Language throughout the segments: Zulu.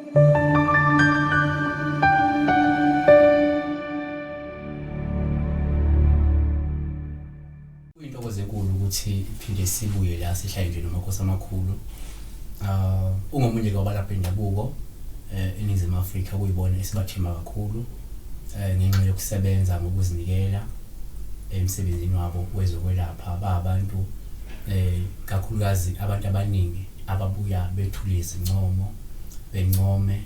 Kuyintokozo enkulu ukuthi phinde sibuye la sihlale nje nomakhosi amakhulu. Ungomunye ke wabalaphi bendabuko eNingizimu Afrika kuyibona esibathemba kakhulu ngenxa yokusebenza ngokuzinikela emsebenzini wabo wezokwelapha. Babantu kakhulukazi abantu abaningi ababuya bethule izincomo, bencome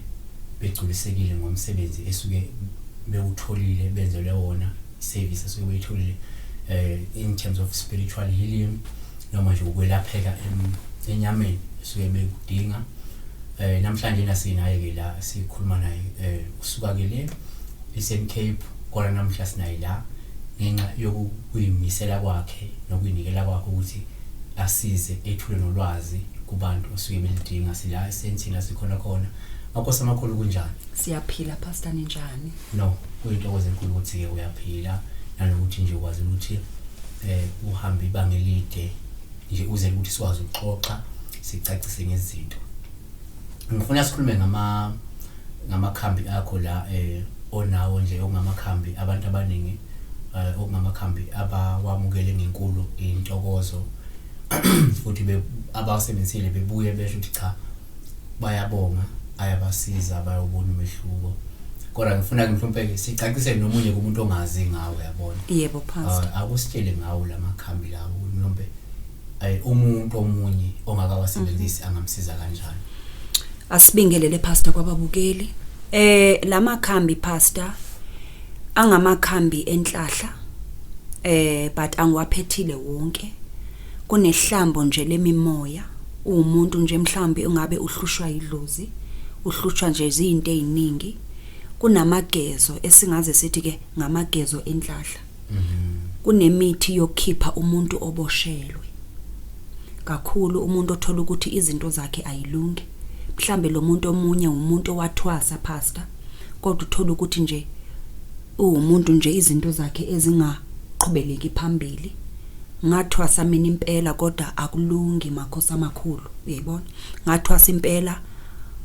begculisekile ngomsebenzi esuke bewutholile, benzelwe wona, i-service esuke beyitholile in terms of spiritual healing noma nje ukwelapheka enyameni esuke bekudinga. Namhlanje nasinaye ke la sikhuluma naye, usuka ke le Eastern Cape, kodwa namhla sinaye la ngenxa yokuyimisela kwakhe nokuyinikela kwakhe ukuthi asize ethule nolwazi kubantu osuke belidinga. Sila esentini sikhona khona. Makhosi amakhulu, kunjani? Siyaphila, Pastor, ninjani? No, kuyintokozo enkulu ukuthi ke uyaphila nanokuthi nje ukwazi ukuthi uhambe ibanga elide nje uze ukuthi sikwazi ukuxoxa sicacise ngezinto. Ngifuna sikhulume ngamakhambi akho la onawo nje, okungamakhambi abantu abaningi okungamakhambi abawamukele ngenkulu intokozo futhi abawasebenzisile bebuye besho ukuthi cha, bayabonga, ayabasiza, bayawubona umehluko. Kodwa ngifuna ke mhlawumbe sicacise nomunye kumuntu ongazi ngawo, yabona. Yebo, Pastor. Akusitshele ngawo lamakhambi lawo, mhlawumbe umuntu omunye ongakawasebenzisi angamsiza kanjani. Asibingelele, Pastor, kwababukeli. Lamakhambi, Pastor, angamakhambi enhlahla, but angiwaphethile wonke. Kunehlambo nje lemimoya, umuntu nje mhlambi ungabe uhlushwa idlozi, uhlushwa nje izinto eziningi. Kunamagezo esingaze sithi ke ngamagezo enhlahla. Kunemithi yokukhipha umuntu oboshelwe. Kakhulu umuntu othola ukuthi izinto zakhe ayilungi. Mhlambe lo muntu omunye umuntu owathwasa, Pastor, kodwa uthola ukuthi nje uwumuntu nje izinto zakhe ezingaqhubeleki phambili. Ngathwasa mina impela, kodwa akulungi, makhosi amakhulu, uyayibona? Ngathwasa impela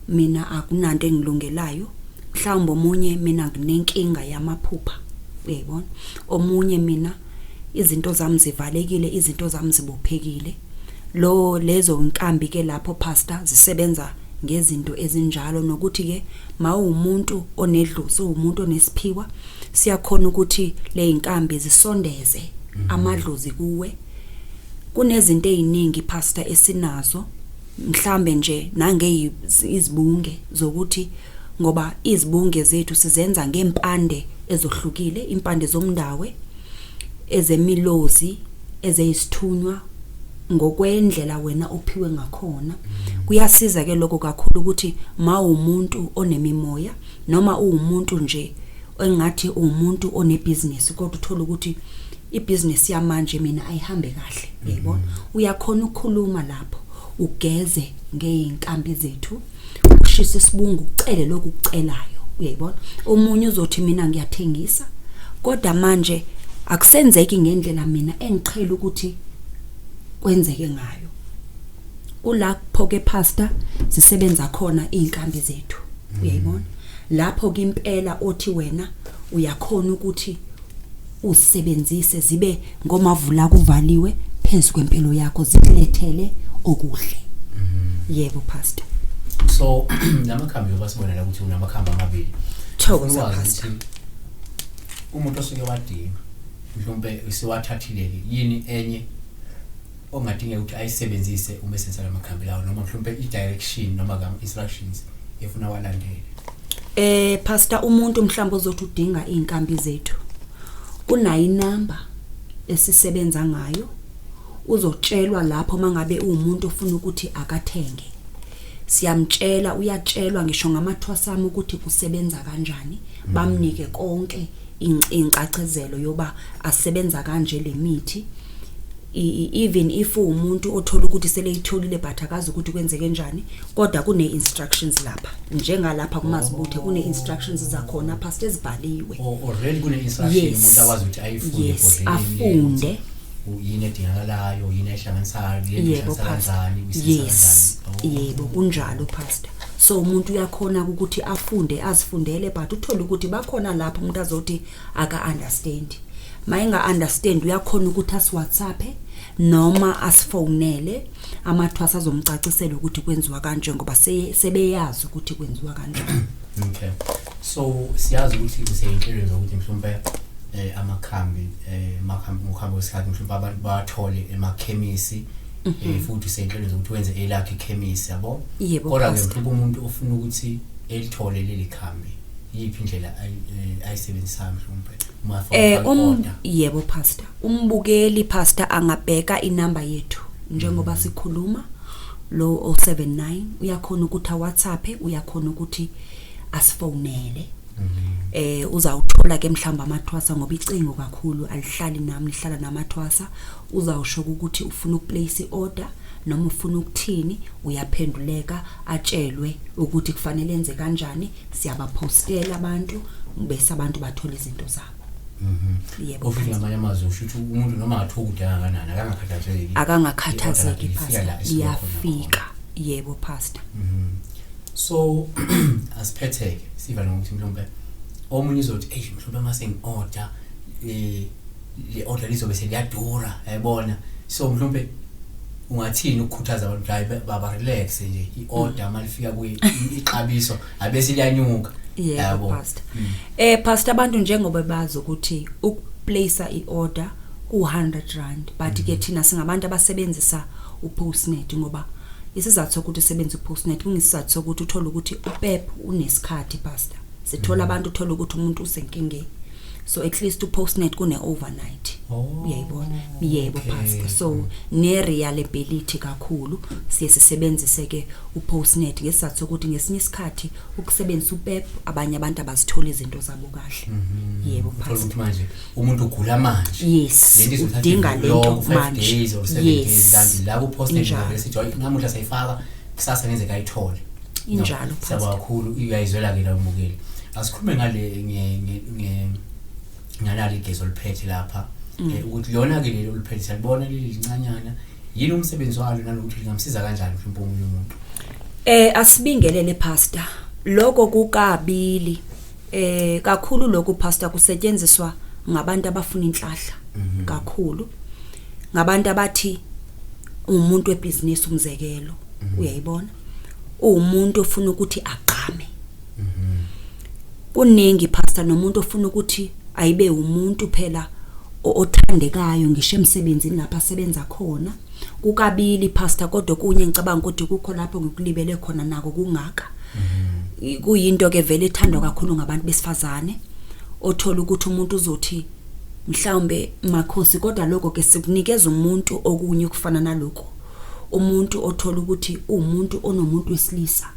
mina, akunanto engilungelayo. Mhlawumbe omunye, mina nginenkinga yamaphupha, uyayibona? Omunye, mina izinto zami zivalekile, izinto zami zibophekile. Lo lezo nkambi ke lapho, Pastor, zisebenza ngezinto ezinjalo, nokuthi ke mawumuntu onedlozi, umuntu onesiphiwa, siyakhona ukuthi le inkambi zisondeze amadlozi kuwe. Kunezinto eziningi, Pastor, esinazo, mhlambe nje nange izibunge zokuthi, ngoba izibunge zethu sizenza ngempande ezohlukile, impande zomndawe, ezemilozi, ezeyisithunywa, ngokwendlela wena ophiwe ngakhona. Kuyasiza ke lokho kakhulu ukuthi mawumuntu onemimoya noma uwumuntu nje engathi uwumuntu onebusiness, kodwa uthola ukuthi ibusiness yamanje mina ayihambe kahle, uyayibona? Uyakhona ukukhuluma lapho, ugeze ngeyinkambi zethu, ushisa isibungu, ucele lokhu ukucelayo, uyayibona? Omunye uzothi mina ngiyathengisa, kodwa manje akusenzeki ngendlela mina engiqhela ukuthi kwenzeke ngayo. Kulapho ke, Pastor, sisebenza khona izinkambi zethu, uyayibona? Lapho ke impela othi wena uyakhona ukuthi usebenzise zibe ngomavula kuvaliwe phezulu kwempilo yakho, zikulethele okuhle. Yebo, Pastor. So lamakhambi, yoba sibonela ukuthi unamakhambi amabili. Thokoza, Ufuna ukwazi Pastor. ukuthi umuntu osuke wadinga mhlawumbe siwathathile ke, yini enye ongadingeka ukuthi ayisebenzise uma esebenzisa lamakhambi lawo, noma mhlawumbe i-direction noma kama-instructions efuna walandele? Pastor, umuntu mhlawumbe ozothi udinga izinkambi zethu, kunayo inamba esisebenza ngayo, uzotshelwa lapho mangabe uwumuntu ofuna ukuthi akathenge. Siyamtshela, uyatshelwa ngisho ngamathwasami ukuthi kusebenza kanjani, bamnike konke incacezelo yoba asebenza kanje lemithi. Even if umuntu othola ukuthi seleyitholile but akazi ukuthi kwenzeke kanjani, kodwa kune instructions lapha, njengalapha kumazibuthe kune instructions zakhona, Pastor, ezibhaliwe. Oh, already kune instruction umuntu akwazi ukuthi ayifunde Yes, ebhodleleni, afunde. ukuthi yini edingakalayo, yini ehlanganisayo, yini Yebo, ehlanganisa Pastor. kanjani, uyisebenzisa Yes. kanjani. Oh. Yebo, kunjalo, Pastor. So umuntu uyakhona ukuthi afunde, azifundele, but uthole ukuthi bakhona lapho umuntu azothi aka understand. Mayinga understand, uyakhona ukuthi asi-WhatsApp noma asifonele, amathwasa azomcacisela ukuthi kwenziwa kanje, ngoba sebeyazi ukuthi kwenziwa kanjani. Okay, so siyazi ukuthi kuseyinhlelo zokuthi mhlawumbe amakhambi, amakhambi ngokuhamba kwesikhathi mhlawumbe abantu bawathole emakhemisi, futhi useyinhlelo zokuthi wenze elakhe ikhemisi, yabo? Yebo. Kodwa ke Pastor. mhlawumbe umuntu ofuna ukuthi elithole leli khambi, yiphi indlela ayisebenzisayo mhlawumbe uma afuna ukufaka i-order? Yebo pastor, umbukeli pastor angabheka inamba yethu njengoba sikhuluma lo 079, uyakhona ukuthi WhatsApp, uyakhona ukuthi asifonele. Uzawuthola ke mhlawumbe amathwasa, ngoba icingo kakhulu alihlali nami, lihlala namathwasa. Uzawusho ukuthi ufuna ukuplace iorder noma ufuna ukuthini, uyaphenduleka, atshelwe ukuthi kufanele enze kanjani. Siyabapostela abantu, bese abantu bathola izinto zabo. Yebo. Ofike Pastor. Ngamanye amazwi usho ukuthi umuntu noma ngathiwa kude kangakanani akangakhathazeki. Akangakhathazeki. I-order lakhe lifika Pastor. la esuka khona. Liyafika, yebo pastor. So asiphetheke sivale ngokuthi mhlawumbe omunye uzothi, "Ey, mhlawumbe mase ngi-order, le order lizobe seliyadura," yayibona? So mhlawumbe ungathini ukukhuthaza abantu, hayi, baba relax nje, i-order malifika kuye ixabiso abese liyanyuka? Yebo. Yabo. Pastor, pastor, abantu njengoba bazi ukuthi ukuplace iorder ku100 rand, but ke thina singabantu abasebenzisa uPostnet, ngoba isizathu sokuthi usebenzise uPostnet kungesizathu sokuthi uthole ukuthi uPep unesikhathi pastor. Sithola abantu, uthola ukuthi umuntu usenkingeni, so at least uPostnet kune overnight. Oh, Uyayibona? Yebo. Okay. Pastor, so ne reliability kakhulu, siye sisebenzise ke uPostnet ngesizathu sokuthi ngesinye isikhathi ukusebenzisa uPep, abanye abantu abazithola izinto zabo kahle. Yebo. Uthola Pastor. ukuthi manje umuntu ugula manje, Yes. lento izothatha Udinga iviki lento lonke, 5 manje. days or 7 days, kanti la ku-Postnet Injalo. ngavele sithi, "Hayi, namuhla sayifaka, kusasa ngenzeka ayithole." No, Injalo, siyabonga Pastor. kakhulu, uyayizwela-ke la mbukeli. Asikhulume ngale nganalo igezo oliphethe lapha, ukuthi lona-ke leli oliphethe, siyalibona leli lincanyana, yini umsebenzi walo nanokuthi lingamsiza kanjani mhlawumbe omunye umuntu? Asibingelele pastor. Lokho kukabili. Kakhulu lokhu pastor kusetshenziswa ngabantu abafuna inhlahla kakhulu. Ngabantu abathi umuntu webusiness, umzekelo, uyayibona? Uwumuntu ofuna ukuthi agqame. Kuningi pastor, nomuntu ofuna ukuthi ayibe umuntu phela othandekayo ngisho emsebenzini lapha asebenza khona. Kukabili pastor, kodwa kunye ngicabanga ukuthi kukho lapho ngikulibele khona nako kungaka. Kuyinto ke vele ethandwa kakhulu ngabantu besifazane, othola ukuthi umuntu uzothi mhlawumbe makhosi, kodwa lokho ke sikunikeza umuntu okunye okufana nalokho, umuntu othola ukuthi umuntu onomuntu wesilisa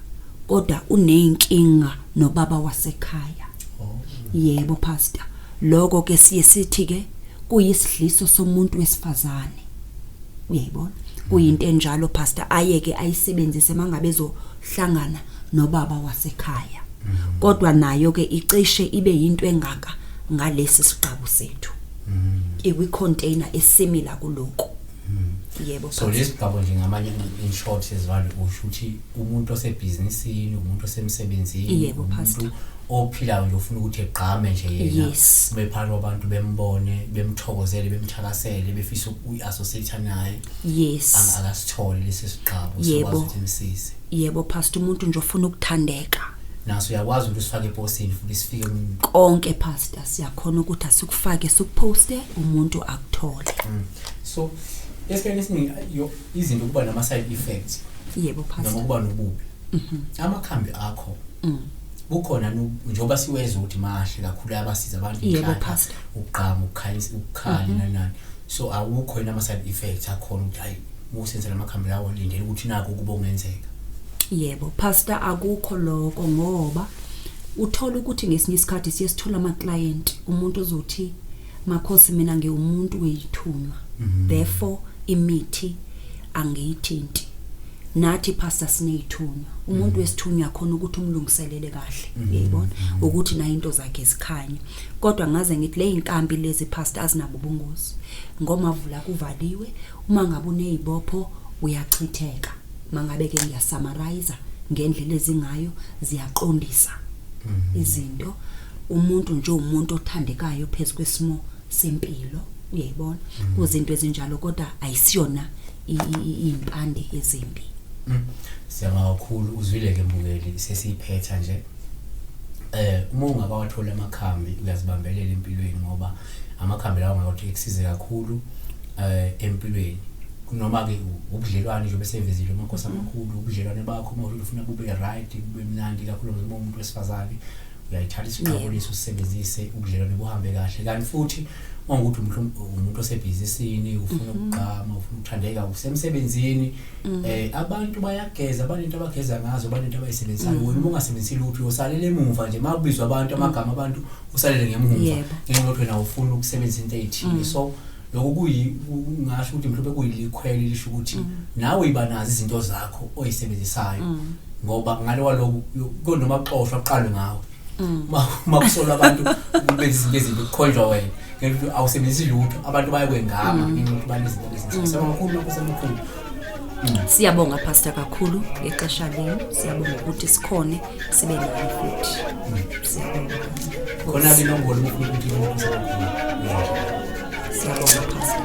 kodwa uneyinkinga nobaba wasekhaya. Oh. Yebo pastor, lokho ke siye sithi ke kuyisidliso somuntu wesifazane, uyayibona? Kuyinto enjalo pastor, ayeke ayisebenzise mangabe ezohlangana nobaba wasekhaya, kodwa nayo ke icishe ibe yinto engaka ngalesi siqabu sethu, ikwi container esimila kuloko. Yebo. So Pastor. lesi sigaba nje, ngamanye, in short sezivale, usho ukuthi umuntu osebhizinisini, umuntu osemsebenzini, Yebo, Pastor. umuntu ophilayo nje ufuna ukuthi egqame nje yena, kube phakathi kwabantu, bembone, bemthokozele, bemthakasele, befisa ukuyi-associate naye, akasithole lesi sigqabo sokwazi ukuthi imsize. Yebo pastor, umuntu nje ofuna ukuthandeka. Naso uyakwazi ukuthi usifake eposini futhi sifike kumuntu? Konke pastor, siyakhona ukuthi asikufake, sikuposte, umuntu akuthole. So esikhathini esiningi izinto kuba nama-side effects Yebo noma pastor. kuba nobubi. Amakhambi akho bukhona njengoba siwezwa ukuthi mahle kakhulu, ayabasiza abantu, Yebo, inhlanhla, Pastor. ukugqama, ukukhanyisa, ukukhanya, nani nani, so awukho yini ama-side effects akhona ukuthi hayi, uma usebenzisa lamakhambi lawo lindele ukuthi nakho kuba okungenzeka? Yebo pastor, akukho lokho, ngoba uthola ukuthi ngesinye isikhathi siye sithola ama client, umuntu ozothi, "Makhosi, mina ngiwumuntu weyithunywa, therefore imithi angiyithinti." Nathi pastor sineyithunywa, umuntu wesithunywa khona ukuthi umlungiselele kahle, uyayibona ukuthi nayo into zakhe zikhanye. Kodwa ngaze ngithi le inkambi lezi pastor azinabo ubungozi, ngomavula kuvaliwe, uma ngabe unezibopho uyachitheka. Mangabe ke ngiyasummarize ngendlela ezingayo ziyaqondisa izinto. Umuntu nje umuntu othandekayo phezulu kwesimo sempilo, uyayibona, kuzinto ezinjalo, kodwa ayisiyona impande ezimbi. Siyabonga kakhulu. Uzwile-ke mbukeli, sesiyiphetha nje. Uma ungakawathola amakhambi, uyazibambelela empilweni, ngoba amakhambi lawa ngakuthi ekusize kakhulu empilweni, noma-ke ubudlelwane nje besevezile umakhosi amakhulu, ubudlelwane bakho uma ufuna bube right, bube mnandi kakhulu. Uma umuntu wesifazane uyayithatha isiqabulisi usebenzise, ubudlelwane buhambe kahle. Kanti futhi uma ukuthi umuntu osebhizinisini, ufuna ukugqama, ufuna ukuthandeka usemsebenzini, abantu bayageza, banento abageza ngazo, banento abayisebenzisayo. Wena uma ungasebenzisi lutho uyosalela emuva nje, uma kubizwa abantu amagama abantu usalele ngemuva, ngenxa yokuthi wena ufuna ukusebenzisa into ey'thile. So lokho kuyi ngasho ukuthi mhlawumbe kuyilikhwele lisho ukuthi nawe iba nazo izinto zakho oyisebenzisayo, ngoba ngale kwalokho kunoma kuxoshwa kuqalwe ngawe. Uma kusolwa abantu benza izinto ezimbi, kukhonjwa wena ngenxa yokuthi awusebenzisi lutho. Abantu bayakwengama ngenxa yokuthi banezinto ezinhle. Siyabonga kakhulu, makhosi amakhulu. Siyabonga, Pastor, kakhulu ngexesha lenu. Siyabonga ukuthi sikhone sibe nawe futhi. Siyabonga. Khona-ke inombolo uma ufuna ukuthi umakhosi amakhulu. Siyabonga, Pastor.